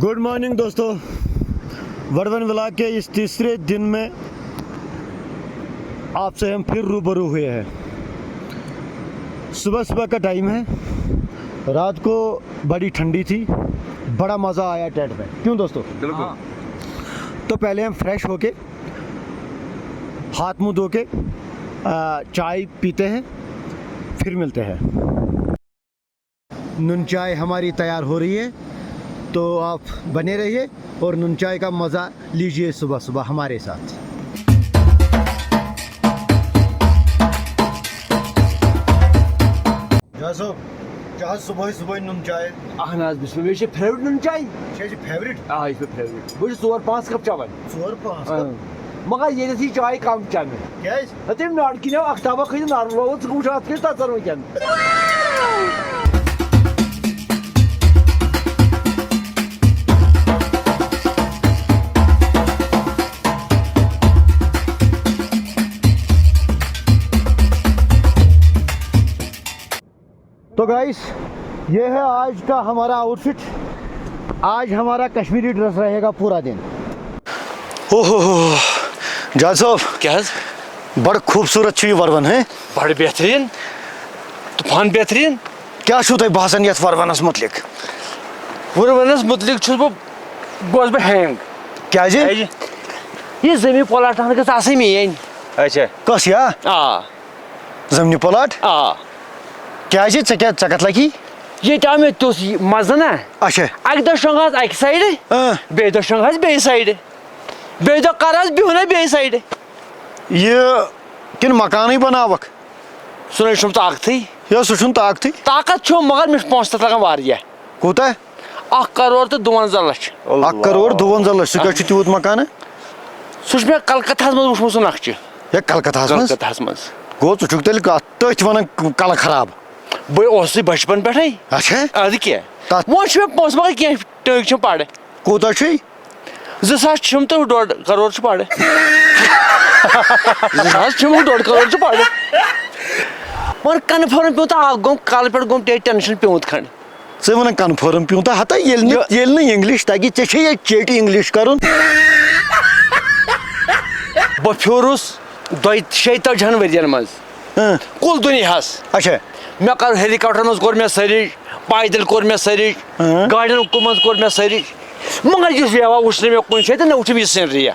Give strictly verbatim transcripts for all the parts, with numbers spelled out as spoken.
Good morning दोस्तों, Vardhan vlog के इस तीसरे दिन में आपसे हम फिर रूबरू हुए हैं। सुबह सुबह का टाइम है, रात को बड़ी ठंडी थी, बड़ा मज़ा आया टेंट में, क्यों दोस्तों? बिल्कुल। तो पहले हम फ्रेश होके, हाथ मुंह धो के, आ, चाय पीते हैं, फिर मिलते हैं। नून चाय हमारी तैयार हो रही है, तो आप बने रहिए और नून चाय का मज़ा लीजिए सुबह सुबह हमारे साथ। جاسو، چاہے صبحٲے صبحٲے نُن چاے۔ اہن حظ، بسم اللہ، یہِ چھِ فیورٹ نُن چاے۔ چھِ یہِ فیورٹ؟ آ، یہِ چھِ مےٚ فیورٹ۔ بہٕ چھُس ژور پانٛژھ کپ چٮ۪وان۔ ژور پانٛژھ آ۔ کپ؟ مگر ییٚتٮ۪تھ یہِ چاے کم چٮ۪مہٕ۔ کیٛازِ؟ ہتہٕ أمۍ ناٹہٕ کِنۍ آو اختابا کھٔتۍ نارٕ لووُن، ژٕ وٕچھ اَتھ کیٛاہ چھُ تَژان وٕنکٮ۪ن۔ تو گائس، یہ ہے آج کا ہمارا آؤٹ فٹ۔ آج ہمارا کشمیری ڈریس رہے گا پورا دن۔ اوہ ہو ہو، جاج صٲب۔ کیٛاہ حظ؟ بڑٕ خوٗبصوٗرت چھُ یہِ وَرُن، ہے؟ بڑٕ بہتریٖن، طوفان بہتریٖن۔ کیٛاہ چھُو تۄہہِ باسان یَتھ وَرُنَس مُتعلِق؟ وَرُنَس مُتعلِق چھُس بہٕ، گوس بہٕ ہینگ۔ کیٛازِ؟ کیٛازِ؟ یہِ زٔمیٖن پلاٹ ہن گٔژھ آسٕنۍ میٛٲنۍ۔ اچھا۔ کۄس یا؟ آ۔ زٔمیٖنہِ پلاٹ؟ آ۔ کیٛازِ؟ ژےٚ کیٛاہ، ژےٚ کَتھ لَگی؟ ییٚتہِ آو مےٚ تیُتھ یہِ مَزٕ نا۔ اچھا۔ اَکہِ دۄہ شۄنٛگہٕ حظ اَکہِ سایڈٕ، اۭں۔ بیٚیہِ دۄہ شۄنٛگہٕ حظ بیٚیہِ سایڈٕ، بیٚیہِ دۄہ کَرٕ حظ بِہُن حظ بیٚیہِ سایڈٕ۔ یہِ کِنہٕ مکانٕے بَناوَکھ؟ سُہ نَے چھُم طاقتٕے۔ ہے، سُہ چھُنہٕ طاقتٕے۔ طاقت چھُم، مگر مےٚ چھُ پونٛسہٕ تَتھ لَگان واریاہ۔ کوٗتاہ؟ اَکھ کَرور تہٕ دُوَنزاہ لَچھ۔ اَکھ کَرور دُوَنزاہ لَچھ، سُہ کیٛاہ چھُ تیوٗت مکانہٕ؟ سُہ چھُ مےٚ کلکتہَس منٛز وٕچھمُت سُہ نقشہٕ۔ ہے، کلکتہَس منٛز؟ کلکتہَس منٛز۔ گوٚو، ژٕ چھُکھ تیٚلہِ کَتھ تٔتھۍ وَنان کَلہٕ خراب۔ بہٕ اوسُے بَچپَن پٮ۪ٹھَے۔ اچھا۔ اَدٕ کیٛاہ؟ تَتھ وۄنۍ چھُ مےٚ پونٛسہٕ مگر کینٛہہ ٹٲکۍ چھِم پَڑٕ۔ کوٗتاہ چھُے؟ زٕ ساس چھِم تہٕ ڈۄڈ کَرور چھُ پَڑٕ۔ زٕ ساس چھِم ڈۄڈ کَرور چھُ پَڑٕ۔ مگر کنفٲرٕم پیوٚو تہٕ اَکھ گوٚم کَلہٕ پٮ۪ٹھ گوٚم ٹے ٹٮ۪نشَن پیوٚمُت کھنٛڈ۔ ژٕ وَنان کنفٲرٕم پیوٚو تہٕ ہتا ییٚلہِ نہٕ، یہِ ییٚلہِ نہٕ اِنگلِش تَگہِ، ژےٚ چھے یہِ چیٹی اِنگلِش کَرُن۔ بہٕ پھیوٗرُس دۄیہِ شیٚیہِ تٲجِہَن ؤرِیَن منٛز۔ اۭں۔ کُل دُنیاہَس۔ اچھا۔ مےٚ کٔر ہیلی کاپٹرَن منٛز کوٚر مےٚ سٔرِچ، پایدٔلۍ کوٚر مےٚ سٔرِچ، اۭں۔ گاڑٮ۪ن منٛز کوٚر مےٚ سٔرِچ، مگر یُس یہِ ہوا وٕچھ نہٕ مےٚ کُنہِ جایہِ تہٕ نہ وٕچھُم یہِ سیٖنری۔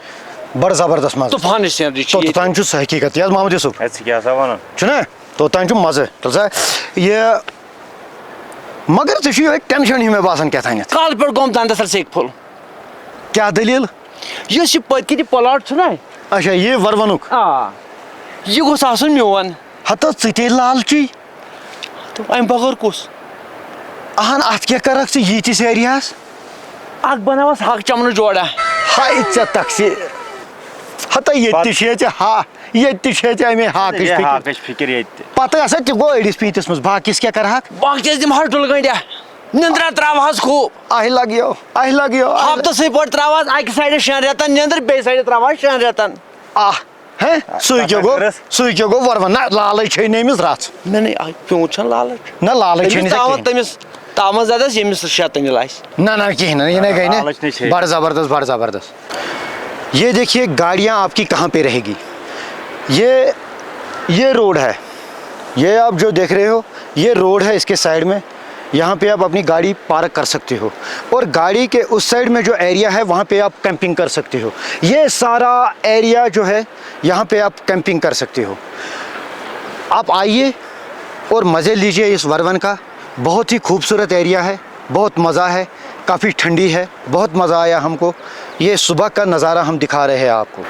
بڑٕ زبردست مَزٕ۔ طوٗفانٕچ سیٖنری چھِ ییٚتہِ۔ توٚتام چھُ سُہ حقیٖقت۔ یہِ حظ محمد یوٗسُف۔ ہے، ژٕ کیٛاہ سا وَنان؟ چھُنہ؟ توٚتام چھُ مَزٕ۔ تُل سا، یہِ، مگر ژےٚ چھُ یِہوٚے ٹٮ۪نشَن ہیوٗ مےٚ باسان کیٛاہ تانٮ۪تھ۔ کالہٕ پٮ۪ٹھ گوٚم دَنٛدَس تَل سیٚکہِ پھوٚل۔ کیٛاہ دٔلیٖل؟ یُس یہِ پٔتۍ کِنۍ یہِ پلاٹ چھُنہ؟ اچھا، یہِ ورونُک؟ آ، یہِ گوٚژھ آسُن میون۔ ہتو، ژٕ تے لالچی۔ تہٕ امہِ بغٲر کُس؟ اہن، اتھ کیٛاہ کرکھ ژٕ ییٖتِس ایریاہس؟ اکھ بناوس حق چمنہٕ جوڑا۔ ہاے ژےٚ تقصیر۔ ہتا، ییٚتہِ تہِ چھے ژےٚ ہا، ییٚتہِ تہِ چھے ژےٚ امے ہاکٕچ یہِ فکر۔ ہاکٕچ فکر ییٚتہِ تہِ۔ پتہٕ ہسا تہِ گوٚو أڑِس پیٖنتِس منٛز، باقیس کیٛاہ کرہکھ؟ باقیس دِمہٕ ہا ڈُلہٕ گنڈیا، نِندرا تراوہس خوٗب۔ اہہِ لگیو، اہہِ لگیو، اہہِ لگ- ہفتس یِتھ پٲٹھۍ تراوہس اکہِ سایڈٕ شٮ۪ن رٮ۪تن نِندٕر، بیٚیہِ سایڈٕ تراوہس شٮ۪ن رٮ۪تن۔ آہ۔ ہیں؟ آ، سُے کتھ کیٛاہ گوٚو؟ کٔرٕس؟ سُے کیٛاہ گوٚو؟ ورون نہ، لالٕے چھے نٔمِس رژھ۔ نہ، نہ، آ، پیوٗنٛت چھَنہٕ لالٕچ۔ نہ، لالٕچ چھے أمِس نہٕ ژےٚ تاوَن کِہیٖنۍ۔ تٔمِس تاوَن زیادٕ آسہِ، ییٚمِس شیطٲنی لَسہِ۔ نہ، نہ، کِہیٖنۍ نہٕ، یہِ نہ نہ، گٔے نہٕ۔ لالٕچ نہٕ چھے۔ بڑٕ زبردست، بڑٕ زبردست۔ یہ دیکھیے، گاڑیاں آپ کی کہاں پہ رہے گی؟ یہ، یہ روڈ ہے، یہ آپ جو دیکھ رہے ہو، یہ روڈ ہے، اس کے سائیڈ میں، یہاں پہ آپ اپنی گاڑی پارک کر سکتے ہو، اور گاڑی کے اس سائیڈ میں جو ایریا ہے، وہاں پہ آپ کیمپنگ کر سکتے ہو۔ یہ سارا ایریا جو ہے، یہاں پہ آپ کیمپنگ کر سکتے ہو۔ آپ آئیے اور مزے لیجیے اس ورون کا۔ بہت ہی خوبصورت ایریا ہے، بہت مزہ ہے، کافی ٹھنڈی ہے، بہت مزہ آیا ہم کو۔ یہ صبح کا نظارہ ہم دکھا رہے ہیں آپ کو۔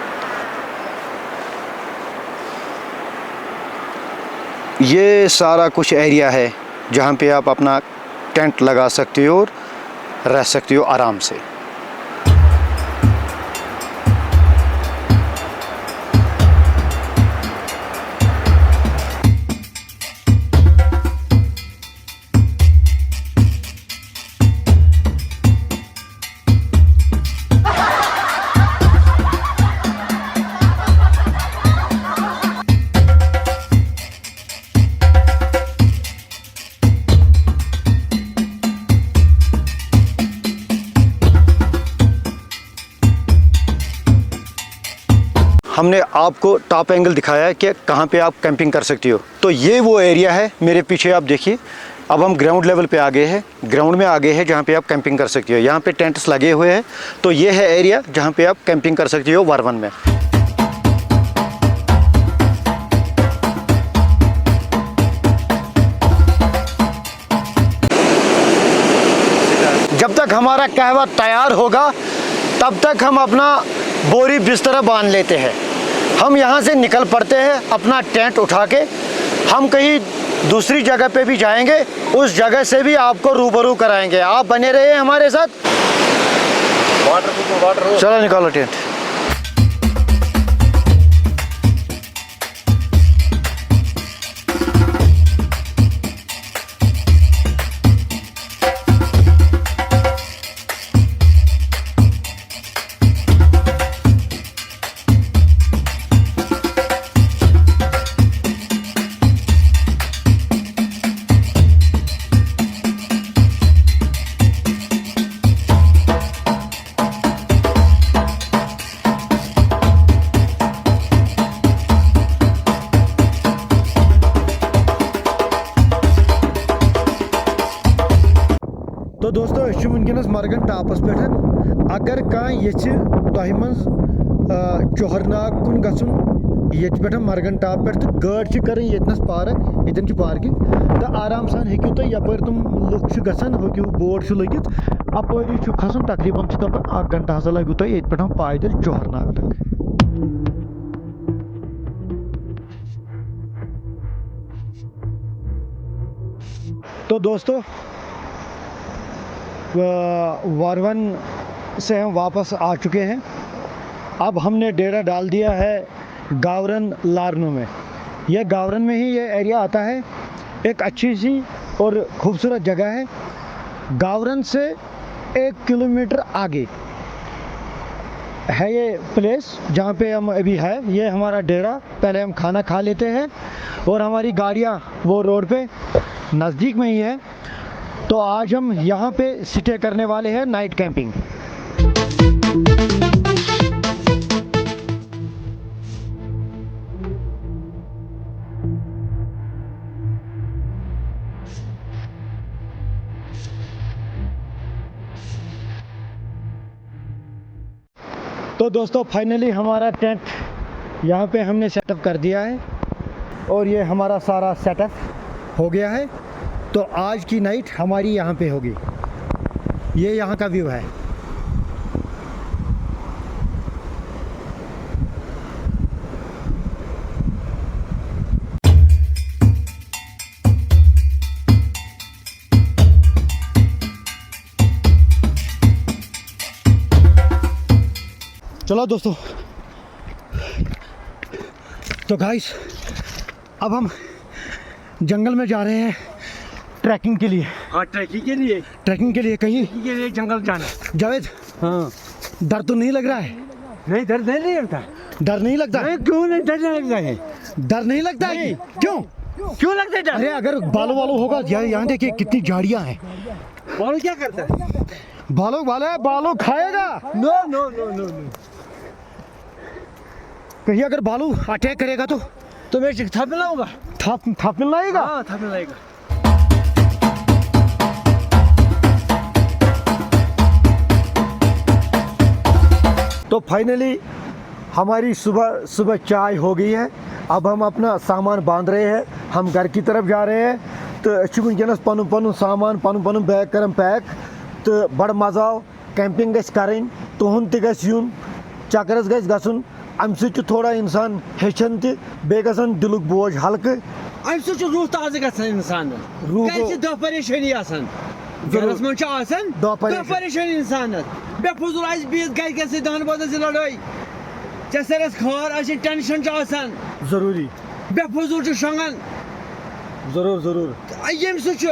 یہ سارا کچھ ایریا ہے جہاں پہ آپ اپنا ٹینٹ لگا سکتے ہو اور رہ سکتے ہو آرام سے۔ हमने आपको टॉप एंगल दिखाया है कि कहाँ पे आप कैंपिंग कर सकते हो। तो ये वो एरिया है मेरे पीछे, आप देखिए, अब हम ग्राउंड लेवल पे आ गए हैं, ग्राउंड में आ गए हैं, जहाँ पे आप कैंपिंग कर सकते हो। यहाँ पे टेंट्स लगे हुए हैं। तो ये है एरिया जहाँ पे आप कैंपिंग कर सकते हो वारवन में। जब तक हमारा कहवा तैयार होगा, तब तक हम अपना बोरी बिस्तर बांध लेते हैं। हम यहाँ से निकल पड़ते हैं अपना टेंट उठा के। हम कहीं दूसरी जगह पे भी जाएंगे, उस जगह से भी आपको रूबरू कराएंगे। आप बने रहिए हमारे साथ। Water proof, water proof. चलो, निकालो टेंट। تو دوستو، أسۍ چھِ وٕنکیٚنَس مرگن ٹاپس پٮ۪ٹھ۔ اگر کانٛہہ یژھِ تۄہہِ منٛز، آ، چوہرناگ کُن گژھُن، ییٚتہِ پٮ۪ٹھ مرگن ٹاپ پٮ۪ٹھ، تہٕ گٲڑۍ چھِ کرٕنۍ ییٚتنَس پارک، ییٚتٮ۪ن چھِ پارکنگ، تہٕ آرام سان ہیٚکِو تُہۍ یپٲرۍ، تِم لُکھ چھِ گژھان، ہیٚکِو بورڈ چھُ لٔگِتھ، اپٲری چھُ کھسُن۔ تقریباً چھُ دَپان اکھ گھنٹہٕ ہسا لگوٕ تۄہہِ ییٚتہِ پٮ۪ٹھ پایدٔلۍ چوہرناگ تک۔ تو دوستو، وا-، وارون سے ہم واپس آ چکے ہیں۔ اب ہم نے ڈیرا ڈال دیا ہے گاورن لارنو میں۔ یہ گاورن میں ہی یہ ایریا آتا ہے۔ ایک اچھی سی اور خوبصورت جگہ ہے۔ گاورن سے ایک کلومیٹر آگے ہے یہ پلیس جہاں پہ ہم ابھی ہے۔ یہ ہمارا ڈیرا، پہلے ہم کھانا کھا لیتے ہیں اور ہماری گاڑیاں وہ روڈ پہ نزدیک میں ہی ہے۔ تو آج ہم یہاں پہ سٹے کرنے والے ہیں، نائٹ کیمپنگ۔ تو دوستو، فائنلی ہمارا ٹینٹ یہاں پہ ہم نے سیٹ اپ کر دیا ہے اور یہ ہمارا سارا سیٹ اپ ہو گیا ہے۔ تو آج کی نائٹ ہماری یہاں پہ ہوگی۔ یہ یہاں کا ویو ہے۔ چلو دوستو، تو گائس، اب ہم جنگل میں جا رہے ہیں ٹریکنگ کے لیے۔ ہاں، ٹریکنگ کے لیے۔ ٹریکنگ کے لیے کہیں۔ ٹریکنگ کے لیے جنگل جانا۔ جاوید، ہاں۔ ڈر تو نہیں لگ رہا ہے؟ نہیں، ڈر نہیں لگتا۔ ڈر نہیں لگتا؟ نہیں، کیوں نہیں ڈر نہیں لگتا ہے؟ ڈر نہیں لگتا ہے نہیں۔ کہ-، کیوں؟ کیوں لگتا ہے ڈر؟ ارے، اگر بالو والو ہوگا، یار، یہاں دیکھیے کتنی جھاڑیاں ہیں۔ بالو کیا کرتا ہے؟ بالو والا ہے، بالو کھائے گا۔ نو، نو، نو، نو، نو۔ کہیں اگر بالو اٹیک کرے گا تو؟ تو میں تھپ ملاؤں گا۔ تھپ، تھپ ملائے گا؟ ہاں، تھپ ملائے گا۔ تو فائنلی ہماری صبح، صبح چائے ہو گئی ہے۔ اب ہم اپنا سامان باندھ رہے ہیں، ہم گھر کی طرف جا رہے ہیں۔ تو أسۍ چھِ وٕنکیٚنَس پَنُن پَنُن سامان، پَنُن پَنُن بیگ کَران پیک۔ تہٕ بَڑٕ مَزٕ آو۔ کیمپنگ گژھِ کرٕنۍ، تُہُنٛد تہِ گژھِ یُن، چکرس گژھِ گژھُن۔ امہِ سۭتۍ چھُ تھوڑا انسان ہیٚچھان تہِ، بیٚیہِ گژھان دِلُک بوج ہلکہٕ۔ امہِ سۭتۍ چھُ روح تازٕ گژھان انسانس۔ روح گرِ گوٚو چھِ دہ پریشٲنی آسان۔ ضروٗر۔ گرس منٛز چھِ آسان دہ دہ پریشٲنی۔ پریشٲنی انسانس۔ بے فضول آسہِ بِہِتھ گرِکٮ۪ن سۭتۍ دہن بٲژن سۭتۍ لڑٲے۔ ژےٚ سرس خار آسہِ، ٹینشن چھُ آسان۔ ضروٗری۔ بے فضول چھُ شۄنٛگان۔ ضروٗر، ضروٗر۔ ییٚمہِ سۭتۍ چھُ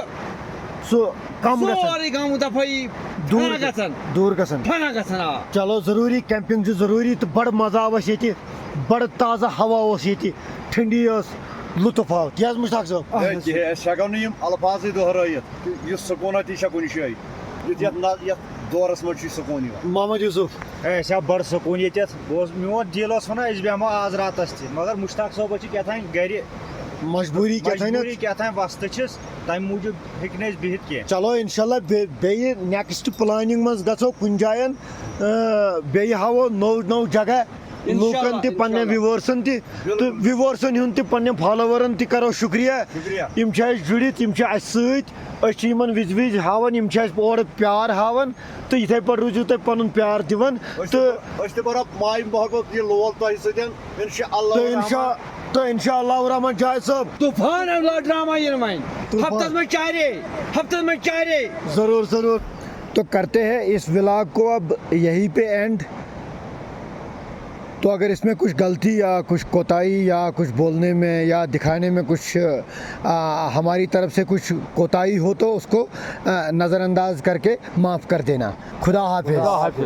سُہ کم گژھان۔ سورُے غم دفٲیی دوٗر فنا گژھان۔ دوٗر گژھان۔ فنا گژھان، آ۔ چلو، ضروٗری، کیمپنگ چھِ ضروٗری تہٕ بڑٕ مزٕ آو اَسہِ ییٚتہِ، بڑٕ تازٕ ہوا اوس ییٚتہِ، ٹھنڈی ٲس، لطف آو۔ کیٛاہ حظ مُشتاق صٲب؟ اہن حظ۔ ہے، أسۍ ہٮ۪کو نہٕ یِم الفاظٕے دۄہرٲیِتھ، یُس سکوٗنت یہِ چھےٚ کُنہِ جایہِ، یُتھ یتھ نہ، یتھ دورس منٛز چھُ سکوٗن یِوان۔ محمد یوسف۔ ہے، أسۍ ہا بڑٕ سکوٗن ییٚتٮ۪تھ۔ بہٕ اوس، میون دِل اوس ونان أسۍ بیٚہمو آز راتس تہِ، مگر مشتاق صٲبس چھِ کیٛاہ تام گرِ مجبوٗری کیٛاہ تام مجبوٗری کیٛاہ تام وستہٕ چھِس، تمہِ موٗجوٗب ہیٚکہِ نہٕ أسۍ بِہِتھ کینٛہہ۔ چلو انشاءاللہ بے- بیٚیہِ نیکسٹ پلاننگ منٛز گژھو کُنہِ جاین، آ، بیٚیہِ ہاوو نوٚو نوٚو جگہ، لوٗکن تہِ، پننٮ۪ن ویورسن تہِ تہٕ ویورسن ہُنٛد تہِ، پننٮ۪ن فالوورن تہِ کرو شُکریہ۔ شُکریہ۔ یِم چھِ اَسہِ جُڑِتھ، یِم چھِ اَسہِ سۭتۍ، أسۍ چھِ یِمن وِزِ وِزِ ہاوان، یِم چھِ اَسہِ اورٕ پیار ہاوان تہٕ یِتھے پٲٹھۍ روٗزِو تُہۍ پنُن پیار دِوان۔ أسۍ تہٕ تہِ أسۍ تہِ برو ماے محبت، یہِ لول تۄہہِ سۭتۍ۔ انشاء اللہ تہٕ انشاء تہٕ انشاء اللہ الرحمان جاوید صٲب، طوفان املا ڈرامہ یِنہٕ وۄنۍ۔ طوفان۔ ہفتس منٛز چارے، ہفتس منٛز چارے۔ ضرور ضرور۔ تو کرتے ہیں اس ولاگ کو اب یہیں پہ اینڈ۔ تو اگر اس میں کچھ غلطی یا کچھ کوتاہی یا کچھ بولنے میں یا دکھانے میں کچھ آ، ہماری طرف سے کچھ کوتاہی ہو تو اس کو آ، نظر انداز کر کے معاف کر دینا۔ خدا حافظ۔